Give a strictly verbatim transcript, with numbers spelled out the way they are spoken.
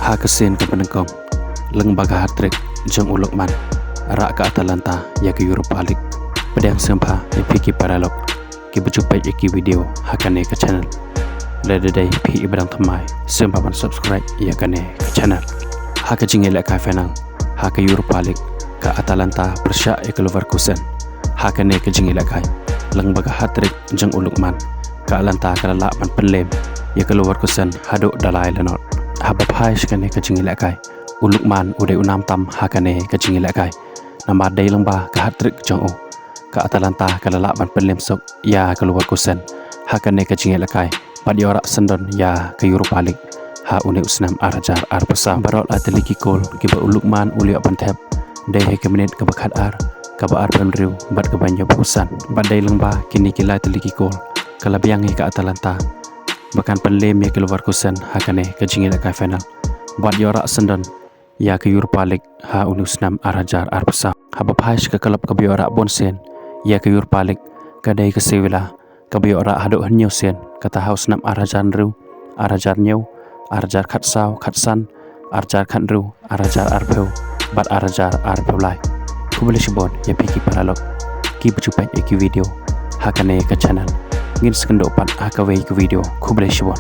Ha ka sien kaba nyngkong, lyngba ka hat-trick jong u Lukman, rah ka Atalanta ïa ka Europa League. Pdiang sngewbha ïa phi ki paralok kiba ju peit ïa ki video ha kane ka channel. Lada dei phi iba dang thymmai, sngewbha ban subscribe ïa kane ka channel. Ha ka jingïalehkai final ha ka Europa League, ka Atalanta pyrshah ïa ka Leverkusen. Ha kane ka jingïalehkai, lyngba ka hat-trick jong u Lukman, ka Atalanta ka la lah ban pynlem ïa ka Leverkusen haduh da lai la not. Haba phai sha kane ka jingïalehkai, u Lukman u dei u nam tam ha kane ka jingïalehkai. Namar dei lyngba ka hat-trick jong u, ka Atalanta ka la lah ban pynlem suk ïa ka Leverkusen ha kane ka jingïalehkai bad ïoh rah syndon ïa ka Europa League ha une u snem ar hajar arphew saw. Baroh lai tylli ki kol kiba u Lukman u la ïoh ban thep, dei ha ka minit kaba khatar, kaba arphew hynriew bad kaba hynñiewphew san. Bad dei lyngba kine ki lai tylli ki kol, ka la biang ïa ka Atalanta ba kan pynlem ïa ka Leverkusen ha kane ka jingïalehkai final bad ïoh rah syndon ïa ka Europa League ha une u snem ar hajar arphew saw. Haba phai sha ka club kaba ïoh rah bunsien ïa ka Europa League, ka dei ka Sevilla, kaba ïoh rah haduh hynñiew sien, kata ha u snem ar hajar hynriew, ar hajar hynñiew, ar hajar khatsaw, khatsan, ar hajar khathynriew, ar hajar arphew bad ar hajar arphew lai. Khublei shibun ïa phi ki paralok kiba ju peit ïa ki video ha kane ka channel. Ngin sa ïakynduh pat ha kawei ka video. Khublei shibun.